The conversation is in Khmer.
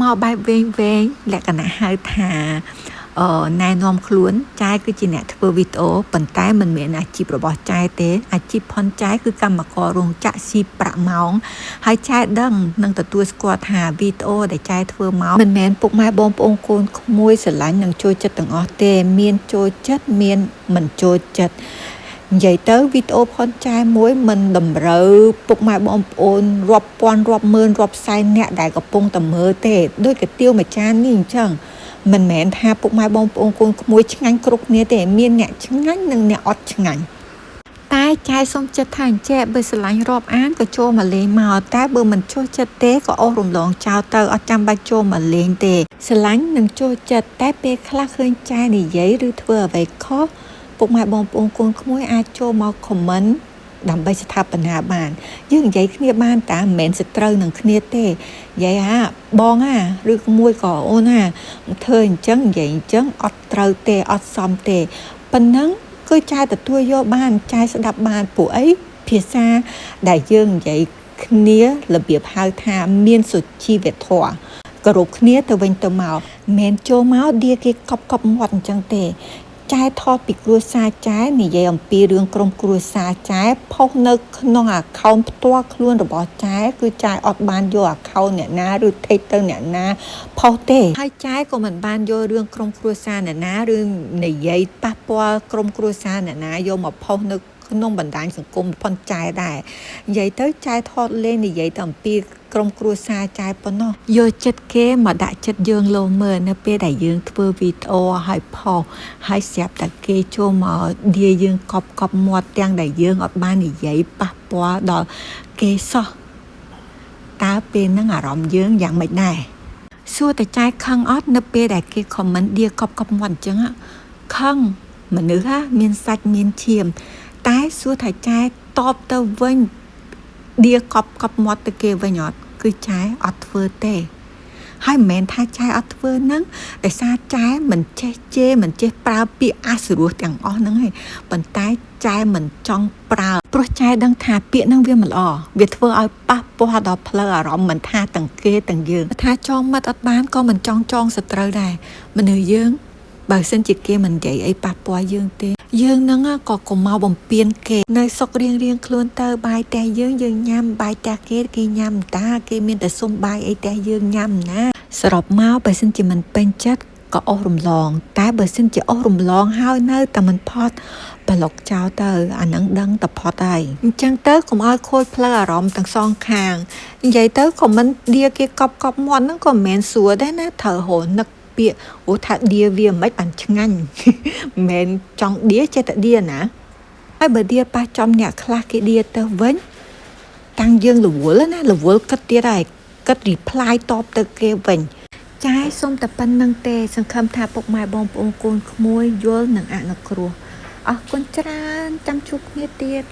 មកបែបវែងវែងលក្ខណៈហៅថាណែនាំខ្លួនចែគឺជាអ្នកធ្វើវីដេអូប៉ុន្តែមិនមែនអាជីពរបស់ចែទេអាជីពផុនចែគឺកម្មកររោងចក្រស៊ីប្រាក់ម៉ោងហើយចែដឹងនិងទទួលស្គាល់ថាវីដេអូដែលចែធ្វើមកមិនមែនពុកម៉ែបងប្អូនកូនក្មួយស្រឡាញ់និងចូលចិត្តទាំងអស់ទេមានចូលចិត្តមានមិនចូលចិត្តនិយាយទៅវីដេអូផុនចែមួយមិនតម្រូវពុកម៉ែបងប្អូនរាប់ពាន់រាប់ម៉ឺនរាប់សែនអ្នកដែលកំពុងតែមើលទេដូចកាទៀវមួយចាននេះអញ្ចឹងមិនមែនថាពុកម៉ែបងប្អូនកូនក្មួយឆ្ងាញ់គ្រប់គ្នាទេមានអ្នកឆ្ងាញ់និងអ្នកអត់ឆ្ងាញ់តែចែសុំចិត្តថាអញ្ចេះបើស្រឡាញ់រាប់អានក៏ចូលមកលេងមកតែបើមិនចូលចិត្តទេក៏អូសរំលងចោលទៅអត់ចាំបាច់ចូលមកលេងទេស្រឡាញ់និងចូលចិត្តតែពេលខ្លះឃើញចែនិយាយឬធ្វើអ្វីខុសពុកម៉ែបងប្អូនកូនក្មួយអាចចូលមក comment ដើម្បីស្ថាបនាបានយើងនិយាយគ្នាបានតាមិនមែនសត្រូវនឹងគ្នាទេនិយាយហាបងហាឬក្មួយក៏អូនហាធ្វើអញ្ចឹងនិយាយអញ្ចឹងអត់ត្រូវទេអត់សមទេប៉ុណ្ណឹងគឺចែទទួលយកបានចែស្ដាប់បានពួកអីភាសាដែលយើងនិយាយគ្នារបៀបហៅថាមានសុជីវធម៌គោរពគ្នាទៅវិញទៅមកមិនចូលមកដៀគេកប់កប់មាត់អញ្ចឹងទេចែថតពីគ្រួសារចែនិយាយអំពីរឿងក្រុមគ្រួសារចែផុសនៅក្នុង account ផ្ទាល់ខ្លួនរបស់ចែគឺចែអត់បានយក account អ្នកណាឬ tag ទៅអ្នកណាផុសទេហើយចែក៏មិនបានយករឿងក្រុមគ្រួសារអ្នកណាឬនិយាយប៉ះពាល់ក្រុមគ្រួសារអ្នកណាយកមកផុសនៅក្នុងបណ្ដាញសង្គមផុនចែដែរនិយាយទៅចែថតលេងនិយាយតែអំពីក្រុមគ្រួសារចែប៉ុណ្ណោះយកចិត្តគេមកដាក់ចិត្តយើងលោមើលនៅពេលដែលយើងធ្វើវីដេអូឲ្យផុសហើយស្រាប់តែគេចូលមកដៀយើងកប់កប់មាត់ទាំងដែលយើងអត់បាននិយាយប៉ះពាល់ដល់គេសោះតើពេលហ្នឹងអារម្មណ៍យើងយ៉ាងម៉េចដែរសួរតែចែខឹងអត់នៅពេលដែលគេ comment ដៀកប់កប់មាត់អញ្ចឹងខឹងមនុស្សហ่ะមានសាច់មានឈាមតែសួរថាចែតបទៅវិញដៀកប់កប់មាត់ទៅគេវិញអត់គឺចែអត់ធ្វើទេហើយមិនមែនថាចែអត់ធ្វើហ្នឹងដោយសារចែមិនចេះជេរមិនចេះប្រើពាក្យអសុរោះទាំងអស់ហ្នឹងឯងប៉ុន្តែចែមិនចង់ប្រើព្រោះចែដឹងថាពាក្យហ្នឹងវាមិនល្អវាធ្វើឲ្យប៉ះពាល់ដល់ផ្លូវអារម្មណ៍មិនថាទាំងគេទាំងយើងថាចងមិត្តអត់បានក៏មិនចង់ចងសត្រូវដែរមនុស្សយើងបើសិនជាគេមិននិយាយអីប៉ះពាល់យើងទេយើងនឹងក៏កុំមកបំពេញគេនៅសុករៀងរៀងខ្លួនទៅបាយតែយើងយើងញ៉ាំបាយតែគេគេញ៉ាំតាគេមានតែសុំបាយអីតែយើងញ៉ាំណាសរុបមកបើសិនជាមិនពេញចិត្តក៏អស់រំលងតែបើសិនជាអស់រំលងហើយនៅតែមិនផត់ប្លុកចោលទៅអានឹងដឹងតែផត់ហើយអញ្ចឹងទៅកុំឲ្យខូចផ្លូវអារម្មណ៍ទាំងសងខាងនិយាយទៅក៏មិនដៀគេកប់កប់មាត់ហ្នឹងក៏មិនមែនស្រួលដែរណាត្រូវរនឹកពាក្យអូថាដៀវាមិនបានឆ្ងាញ់មិនមែនចង់ដៀចេះតែដៀណាហើយបើដៀប៉ះចំអ្នកខ្លះគេដៀទៅវិញតាំងយើងរវល់ណារវល់គិតទៀតហើយគិត reply តបទៅគេវិញចែសុំតែប៉ុណ្្នឹងទេសង្ឃឹមថាពុកម៉ែបងប្អូនកូនក្មួយយល់និងអនុគ្រោះអរគុណច្រើនចាំជួបគ្នាទៀត។